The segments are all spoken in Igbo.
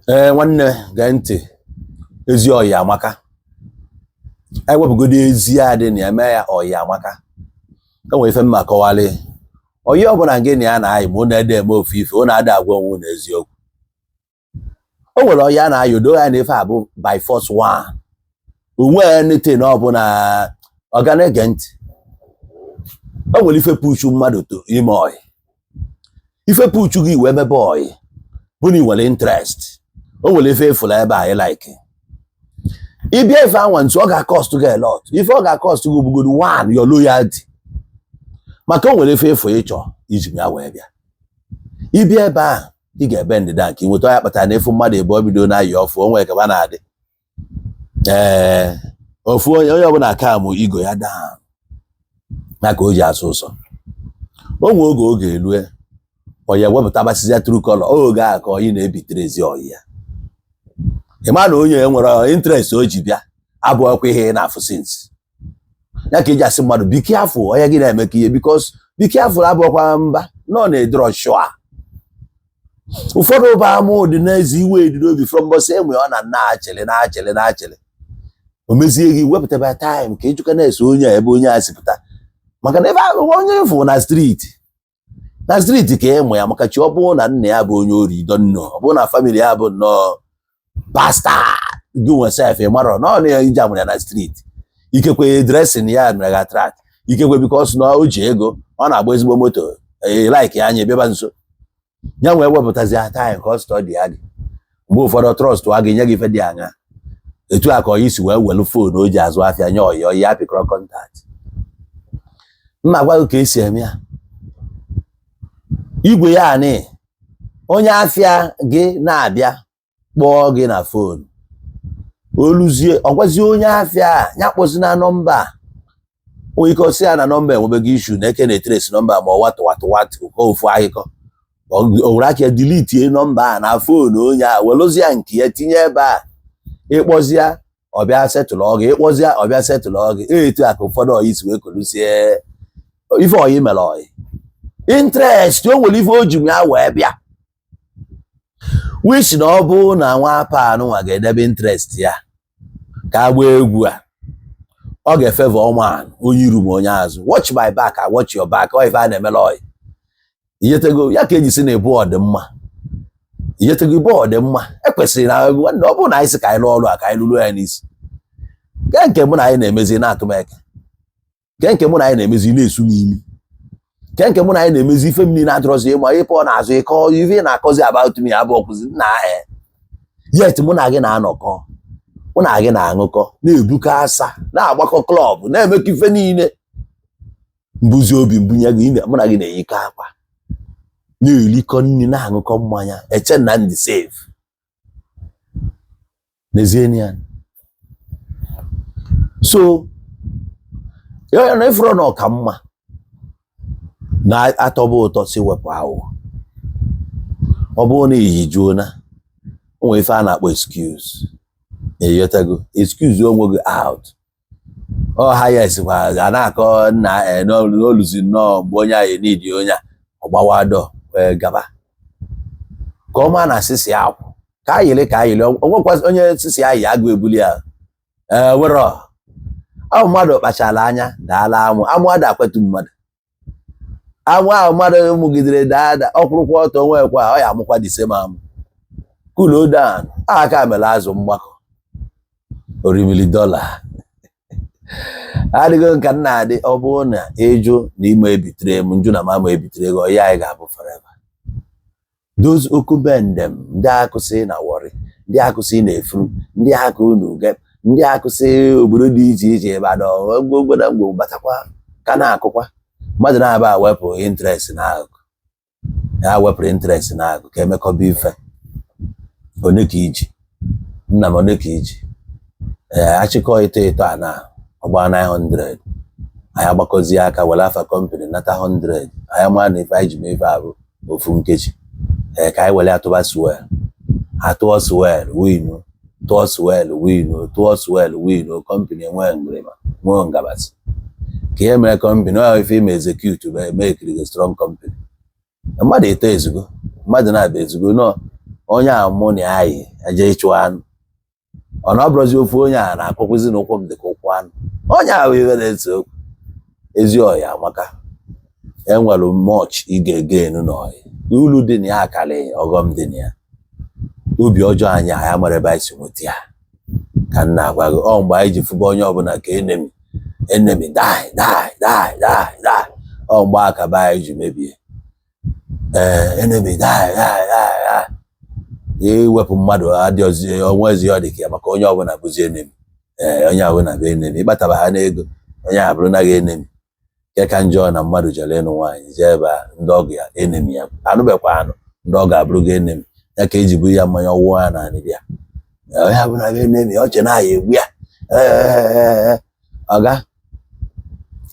Ee, nwanne, gee ntị. Ezi ọyị amaka. Ewepụgodo ezi a dị na ya, mee ya ọyị amaka. Enwere ife mma kọwalị. Ọyị ọbụla gị na ya na-ayị, ma unu ede eme ofu ife, unu ada agwa onwe unu eziokwu. O nwere ọyị a na-ayị odo ya na ife a bụ by force one. Onwe anything ọbụla ọ ga na-ege ntị. O nwere ife puchu mmadụ to ime ọyị. Ife puchu gị wee mebe ọyị bụ na ị nwere interest. O nwere ife ịfụla ebe a ị like. Ịbịa ife anwa ntu, ọ ga-acost gị a lot. Ife ọ ga-acost gị bụgodo one, your loyalty, maka o nwere ife ịfụ ịchọ iji ya wee bịa. Ịbịa ebe ahụ, ị ga-ebe ndịda nke ị nweta ya kpatara na ịfụ mmadụ ebe ọ bido na-ayị ọfụ onwe kaba na-adị. Ee, ofu onye, onye ọbụla aka mụ igo ya daa ya ka o ji asụ ụsọ. O nwe oge oge elue, ọya ewepụtabasịzịa true color. Oge a ka ọyị na-ebitere ezi ọyị ya. Ị ma na onye nwere interest o ji bịa abụọkwa ihe ị na-afụ since ya ka eji asị mmadụ, "Be careful onye gị na-eme ka ihe," because be careful abụọkwa mba nọ na-edrọ shua. Ụfọdụ ụba amụ dị n'ezi iwe dị n'obi from mbọsị enwe ọ na na-achịlị na-achịlị na-achịlị. O mezie gị wepụtaba time ka ịjụka na-eso onye a ebe onye a si pụta, maka na ebe ahụ onye fụ na street, na street ka ịmụ ya, maka chi ọ bụrụ na nna ya bụ onye ori, don't know. Ọ bụrụ na family ya bụ nnọọ bastard, gị nwe sef ị marọ na ọ na ije amụrụ ya na street. Ikekwe dressing ya mere gị attract, ikekwe because na o ji ego, ọ na-agba ezigbo moto, ee, like ya anya bịaba nso ya nwee wepụtazi time ka ọ study ya gị. Mgbe ụfọdụ trust wa gị, nye gị ife dị anya. Etu a ka ọyị si wee welu phone o ji azụ afịa nye ọyị, ọyị apịkọrọ contact. Mma gwa gị ka esi eme ya. Igwe ya anị onye afịa gị na-abịa kpọọ gị na phone, oluzie ọ gwazie onye afịa a ya kpọzi na nọmba a. Onwe ike ọsị ya na nọmba enwebego issue na eke na-etrace nọmba, ma ọ watụ watụ watụ ka ofu akụkọ o were aka ya deletie nọmba a na phone onye a, welụzie nke ya tinye ebe a. Ịkpọzie, ọbịa setụlụ gị. Ịkpọzie, ọbịa setụlụ gị. Etu a ka ụfọdụ ọyị si wee kolusie ife ọyị mere ọyị interest. O nwere ife o ji ya wee bịa wish na ọ bụ na nwa apa anụnwa ga-edebe interest ya ka agba egwu a, ọ ga-efavour ọman onye iru ma onye azụ. Watch my back, I watch your back. Ọ ife a na-emela ọyị inyetego ya ka eji si na ebu ọdịmma inyetego ibu ọdịmma. Ekwesịrị na nwanne, ọ bụrụ na anyị sị ka anyị lụọ ọrụ a, ka anyị lụrụ ya n'isi. Nke mụ na anyị na-emezi na-atụ m eke, nke mụ na anyị na-emezi na-esu m imi, nke mụ na anyị na-emezi ife m niile adọrọzi ịma ịpụ n'azụ ịkọ ife ị na-akọzi about me abụọ kwụzi na yet mụ na gị na-anọkọ, mụ na gị na-aṅụkọ, na-ebukọ asa, na-agbakọ club, na-emekọ ife niile. Mbuzi obi mbunye gị, mụ na gị na-eyikọ akwa, na-erikọ nri, na-aṅụkọ mmanya, eche na ndị safe n'ezie ya. So ya na ịfụrụ na ọka mma na-atọba ụtọ si wepụ aghụghọ. Ọ bụrụ na iyi juo na o nwere ife a na-akpọ excuse, eyotago excuse onwe gị out. Ọ ha ya esikwa a na-akọ nna n'oluzi nnọọ mgbe onye ahụ enidi onye a ọgbawa dọ wee gaba ka ọ maa na sisi akwụ ka ayịlị ka ayịlị. Onwekwa onye sisi ayị agụ ebuli ya. Ee, were ọ mmadụ kpachara anya daala amụ amụ ada akwetu mmadụ amụ ahụ mmadụ mụgidere daa ada ọkwụrụkwa ọtọ nwekwa ọ ya amụkwa the same amụ. Cool down. Aka mere azụ mgbakọ orimili dọla adịghị nka nna adị. Ọ bụrụ na ịjụ na ime ebitere m njụ na mama ebitere gị, ọya anyị ga-abụ forever. Those okubendem ndị akụsị na Warri, ndị akụsị na Efuru, ndị akụ n'Uge, ndị akụsị obodo dị iche iche, Ibadan, ngwongwo na ngwongwo batakwa ka na-akụkwa mmadụ na-aba wepụ interest n'akụkụ ya, wepụrụ interest n'akụkụ ka emekọba ife. One ka iji nna m, one ka iji ee achịkọ ịtọ ịtọ a na ọgba 900, anyị agbakọzie aka were afa company nata 100. Anyị maa na ife anyị ji mee ife abụ ofu nkeji. Ee, ka anyị were atụba swell, atụọ swell win, tụọ swell win, tụọ swell win. Company enwee ngrịma, nwee ngabasị ka ihe mere company ọ ife ime execute bụ eme ekiri strong company. Mmadụ eto ezugo, mmadụ na-abịa ezugo nọ. Onye a mụ na ya yi eje ịchụ anụ, ọ na ọ bụrụzi ofu onye a na-akpọkwụzi na ụkwụ m dịka ụkwụ anụ. Onye ahụ ife na-ese okwu. Ezi ọyị amaka, enwere much ị ga-egenu n'ọyị. Ulu dị na ya akarị ọghọm dị na ya. Obi ọjọọ anyị mara ebe anyị si nweta ya ka m na-agwa gị. Ọ mgbe anyị ji fụba onye ọbụla ka enemy, enemy, die, die, die, die, die. Ọ mgbe akaba anyị ji mebie. Ee, enemy, die, die, die, die. Iwepụ mmadụ adịghịzi onwezi ọ dị ka ya, maka onye ọbụla bụzi enemy. Ee, onye ọbụla bụ enemy. Ịkpataba ha n'ego, onye a bụrụ na gị enemy. Nke ka njọ na mmadụ jere ịnụ nwaanyị, jee ebe a, ndị ọgọ ya enemy ya anụbekwa anụ, ndị ọgọ abụrụ gị enemy ya ka eji bụ ya mmanya ọwụwa ya na anị bịa. Onye abụrụ bụ enemy, ọchị na ya egbu ya. Ee, ọga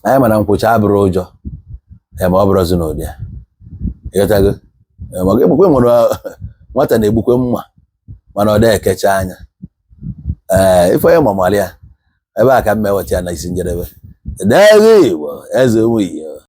anyị mana nkwụcha abụrụ ụjọ. Ee, ma ọ bụrụzi n'ụdị ya, ịghọtago? Maka egbukwe nwere nwata na-egbukwe mma, mana ọ dịghị ekecha anya. Ee, ife onye mamara ya ebe a ka m eweta ya na isi njedebe. N'ego Igbo, eze ụmụ Igbo.